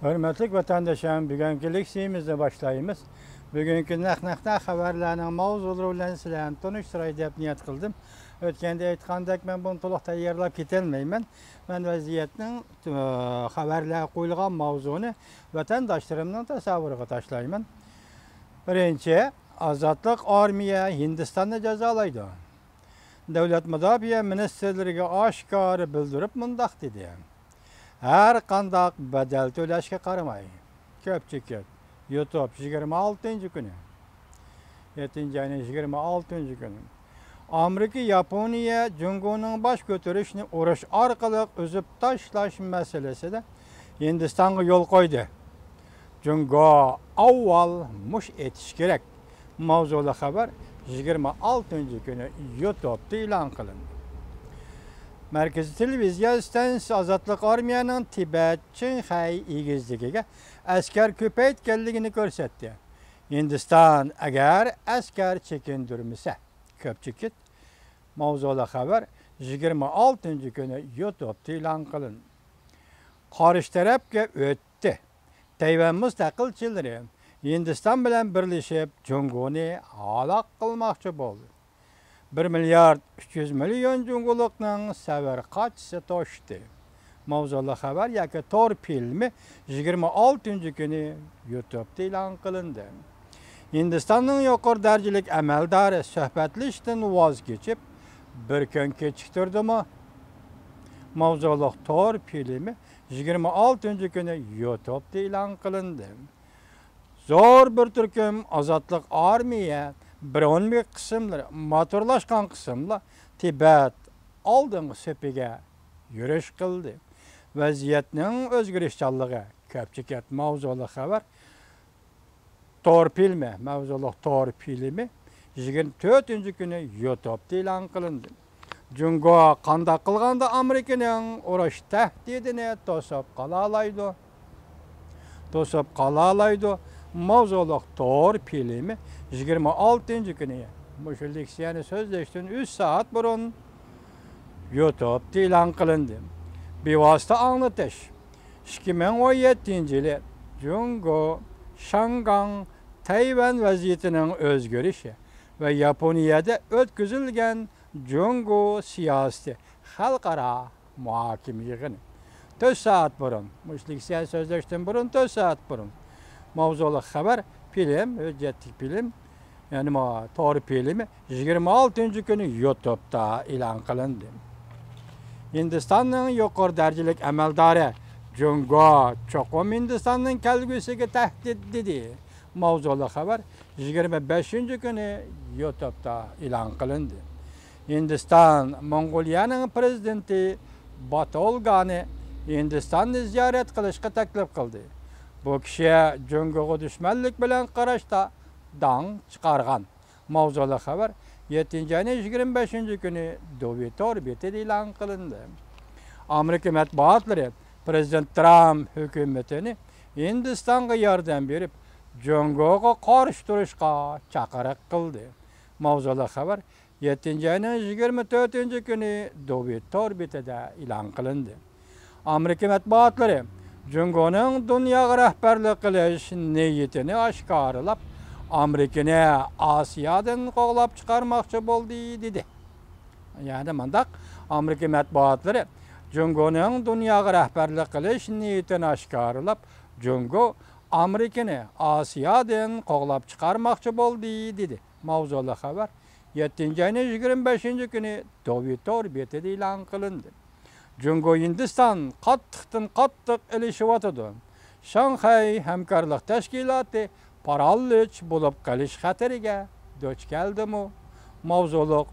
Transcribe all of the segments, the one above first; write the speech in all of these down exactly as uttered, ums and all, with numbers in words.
ھۆرمەتلىك ۋەتەنداشلار، بۈگۈنكى لېكسىيىمىزنى باشلايمىز. بۈگۈنكى نەق نەقتە خەۋەرلەرنىڭ ماۋزۇلىرى بىلەن سىلەرنى تونۇشتۇراي دەپ نىيەت قىلدىم. ئۆتكەندە ئېيتقاندەك، مەن بۇنى تولۇق تەييارلاپ كېتەلمەيمەن. مەن ۋەزىيەتنىڭ، ئە، خەۋەرلەرگە قويۇلغان ماۋزۇنى ۋەتەنداشلىرىمنىڭ تەسەۋۋۇرىغا تاشلايمەن. بىرىنچى، ئازادلىق ئارمىيە ھىندىستاننى جازالايدۇ. دۆلەت مۇداپىئە مىنىستىرلىرىگە ئاشكارا بىلدۈرۈپ مۇنداق دېدى: ھەر قانداق بەدەل تۆلەشكە قارىماي. كۆپچىكىت، يۇتۇپ، يىگىرمە ئالتىنچى كۈنى. يەتتىنچى ئاينىڭ يىگىرمە ئالتىنچى كۈنى. ئامېرىكا، ياپونىيە جۇڭگونىڭ باش كۆتۈرۈشىنى ئۇرۇش ئارقىلىق ئۈزۈپ تاشلاش مەسىلىسىدە ھىندىستانغا يول قويدى. جۇڭگو ئاۋۋال مۇش ئېتىشى كېرەك. ماۋزۇلۇق خەۋەر يىگىرمە ئالتىنچى كۈنى يۇتۇبتا ئېلان قىلىندى. مەركىزىي تېلېۋىزىيە ئىستانسىسى ئازادلىق ئارمىيەنىڭ تىبەت چىڭخەي ئېگىزلىكىگە ئەسكەر كۆپەيتكەنلىكىنى كۆرسەتتى. ھىندىستان ئەگەر ئەسكەر چېكىندۈرمىسە، كۆپچىكىت، ماۋزۇلۇق خەۋەر يىگىرمە ئالتىنچى كۈنى يۇتۇبتا ئېلان قىلىندى. قارشى تەرەپكە ئۆتتى. تەيۋەن مۇستەقىلچىلىرى ھىندىستان بىلەن بىرلىشىپ جۇڭگونى ھالاك قىلماقچى بولدى. بىر مىليارد ئۈچ يۈز مىليون جۇڭگولۇقنىڭ سەۋر قاچىسى توشتى. ماۋزۇلۇق خەۋەر ياكى تور پىلىمى يىگىرمە ئالتىنچى كۈنى يۇتۇبتا ئېلان قىلىندى. ھىندىستاننىڭ يۇقىرى دەرىجىلىك ئەمەلدارى سۆھبەتلىشىشتىن ۋاز كېچىپ، بىر كۈن كېچىكتۈردىمۇ؟ ماۋزۇلۇق تور پىلىمى يىگىرمە ئالتىنچى كۈنى يۇتۇبتا ئېلان قىلىندى. زور بىر تۈركۈم ئازادلىق ئارمىيە بىرونبىك قىسىملىرى، موتورلاشقان قىسىملار تىبەت ئالدىنقى سېپىگە يۈرۈش قىلدى. ۋەزىيەتنىڭ ئۆزگىرىشچانلىقى، كۆپچىكىت، ماۋزۇلۇق خەۋەر تور پىلىمى، ماۋزۇلۇق تور پىلىمى يىگىرمە تۆتىنچى كۈنى يۇتۇبتا ئېلان قىلىندى. جۇڭگو قانداق قىلغاندا ئامېرىكىنىڭ ئۇرۇش تەھدىتىنى توسۇپ قالالايدۇ؟ توسۇپ قالالايدۇ. ماۋزۇلۇق تور پىلىمى يىگىرمە ئالتىنچى كۈنى، مۇشۇ لېكسىيەنى سۆزلەشتىن ئۈچ سائەت بۇرۇن يۇتۇبتا ئېلان قىلىندى. بىۋاسىتە ئاڭلىتىش. ئىككى مىڭ ئون يەتتىنچى يىلى جۇڭگو، شياڭگاڭ، تەيۋەن ۋەزىيىتىنىڭ ئۆزگىرىشى ۋە ياپونىيەدە ئۆتكۈزۈلگەن جۇڭگو سىياسىتى خەلقئارا مۇھاكىمە يىغىنى. تۆت سائەت بۇرۇن، مۇشۇ لېكسىيە سۆزلەشتىن بۇرۇن تۆت سائەت بۇرۇن، ماۋزۇلۇق خەۋەر، پىلىم، ھۆججەتلىك پىلىم، يەنى ما تور پىلىمى يىگىرمە ئالتىنچى كۈنى يۇتۇبتا ئېلان قىلىندى. ھىندىستاننىڭ يۇقىرى دەرىجىلىك ئەمەلدارى جۇڭگو چوقۇم ھىندىستاننىڭ كەلگۈسىگە تەھدىت، دېدى. ماۋزۇلۇق خەۋەر يىگىرمە بەشىنچى كۈنى يۇتۇبتا ئېلان قىلىندى. ھىندىستان موڭغۇلىيەنىڭ پىرېزىدېنتى باتولگانى ھىندىستاننى زىيارەت قىلىشقا تەكلىپ قىلدى. بۇ كىشى جۇڭگوغا دۈشمەنلىك بىلەن قاراشتا داڭ چىقارغان. ماۋزۇلۇق خەۋەر يەتتىنچى ئاينىڭ يىگىرمە بەشىنچى كۈنى دوۋى تور بېتىدە ئېلان قىلىندى. ئامېرىكا مەتبۇئاتلىرى پىرېزىدېنت ترامپ ھۆكۈمىتىنى ھىندىستانغا ياردەم بېرىپ، جۇڭگوغا قارشى تۇرۇشقا چاقىرىق قىلدى. ماۋزۇلۇق خەۋەر يەتتىنچى ئاينىڭ يىگىرمە تۆتىنچى كۈنى دوۋى تور بېتىدە ئېلان قىلىندى. ئامېرىكا مەتبۇئاتلىرى جۇڭگونىڭ دۇنياغا رەھبەرلىك قىلىش نىيىتىنى ئاشكارىلاپ، ئامېرىكىنى ئاسىيادىن قوغلاپ چىقارماقچى بولدى، دېدى. يەنى مۇنداق، ئامېرىكا مەتبۇئاتلىرى جۇڭگونىڭ دۇنياغا رەھبەرلىك قىلىش نىيىتىنى ئاشكارىلاپ، جۇڭگو ئامېرىكىنى ئاسىيادىن قوغلاپ چىقارماقچى بولدى، دېدى. ماۋزۇلۇق خەۋەر يەتتىنچى ئاينىڭ يىگىرمە بەشىنچى كۈنى دوۋى تور بېتىدە ئېلان قىلىندى. جۇڭگو ھىندىستان قاتتىقتىن قاتتىق ئېلىشىۋاتىدۇ. شاڭخەي ھەمكارلىق تەشكىلاتى پارالىچ بولۇپ قېلىش خەتىرىگە دۇچ كەلدىمۇ؟ ماۋزۇلۇق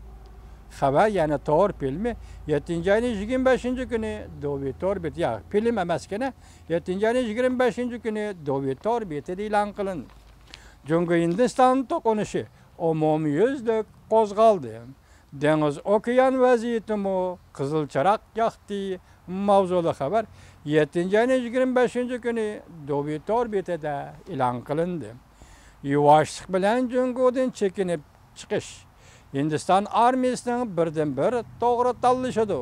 خەۋەر، يەنى تور پىلىمى يەتتىنچى ئاينىڭ يىگىرمە بەشىنچى كۈنى دوۋى تور بېتى، يا، پىلىم ئەمەسكەنە، يەتتىنچى ئاينىڭ يىگىرمە بەشىنچى كۈنى دوۋى تور بېتىدە ئېلان قىلىندى. جۇڭگو ھىندىستان توقۇنۇشى ئومۇميۈزلۈك قوزغالدى. دېڭىز ئوكيان ۋەزىيىتىمۇ قىزىل چىراغ ياقتى. ماۋزۇلۇق خەۋەر يەتتىنچى ئاينىڭ يىگىرمە بەشىنچى كۈنى دوۋى تور بېتىدە ئېلان قىلىندى. يۇۋاشلىق بىلەن جۇڭگودىن چېكىنىپ چىقىش ھىندىستان ئارمىيىسىنىڭ بىردىنبىر توغرا تاللىشىدۇ.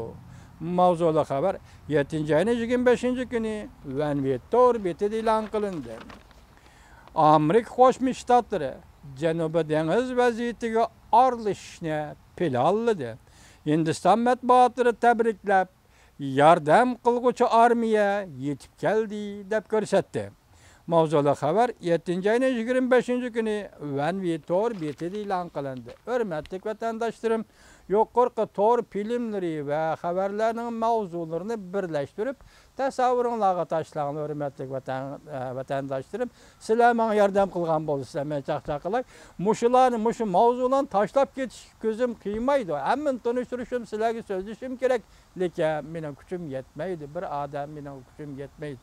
ماۋزۇلۇق خەۋەر يەتتىنچى ئاينىڭ يىگىرمە بەشىنچى كۈنى ۋەنۋى تور بېتىدە ئېلان قىلىندى. ئامېرىكا قوشما شتاتلىرى جەنۇبىي دېڭىز ۋەزىيىتىگە ئارىلىشىشنى پىلانلىدى. ھىندىستان مەتبۇئاتلىرى تەبرىكلەپ، ياردەم قىلغۇچى ئارمىيە يېتىپ كەلدى، دەپ كۆرسەتتى. ماۋزۇلۇق خەۋەر يەتتىنچى ئاينىڭ يىگىرمە بەشىنچى كۈنى ۋەنۋى تور بېتىدە ئېلان قىلىندى. ھۆرمەتلىك ۋەتەنداشلىرىم، يۇقىرىقى تور فىلىملىرى ۋە خەۋەرلەرنىڭ ماۋزۇلىرىنى بىرلەشتۈرۈپ، تەسەۋۋۇرۇڭلارغا تاشلاڭلار، ھۆرمەتلىك ۋەتەن، ئە، ۋەتەنداشلىرىم. سىلەر ماڭا ياردەم قىلغان بولىسىلەر، مەن چاقچاق قىلاي. مۇشۇلارنى، مۇشۇ ماۋزۇلارنى تاشلاپ كېتىشكە كۆزۈم قىيمايدۇ. ھەممىنى تونۇشتۇرۇشۇم، سىلەرگە سۆزلىشىم كېرەك. لېكىن مېنىڭ كۈچۈم يەتمەيدۇ، بىر ئادەم مېنىڭ كۈچۈم يەتمەيدۇ.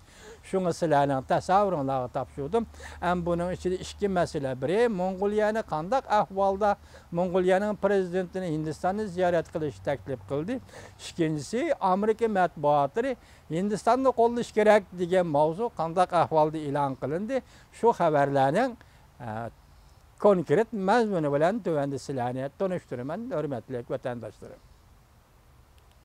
شۇڭا سىلەرنىڭ تەسەۋۋۇرۇڭلارغا تاپشۇردۇم. ئەمما بۇنىڭ ئىچىدە ئىككى مەسىلە. بىرى، موڭغۇلىيەنى قانداق ئەھۋالدا، موڭغۇلىيەنىڭ پىرېزىدېنتىنى ھىندىستاننى زىيارەت قىلىشنى تەكلىپ قىلدى. ئىككىنچىسى، ئامېرىكا مەتبۇئاتلىرى ھىندىستاننى قوللىشى كېرەك دېگەن ماۋزۇ قانداق ئەھۋالدا ئېلان قىلىندى؟ شۇ خەۋەرلەرنىڭ، ئە، كونكرېت مەزمۇنى بىلەن تۆۋەندە سىلەرنى تونۇشتۇرىمەن، ھۆرمەتلىك ۋەتەنداشلىرىم.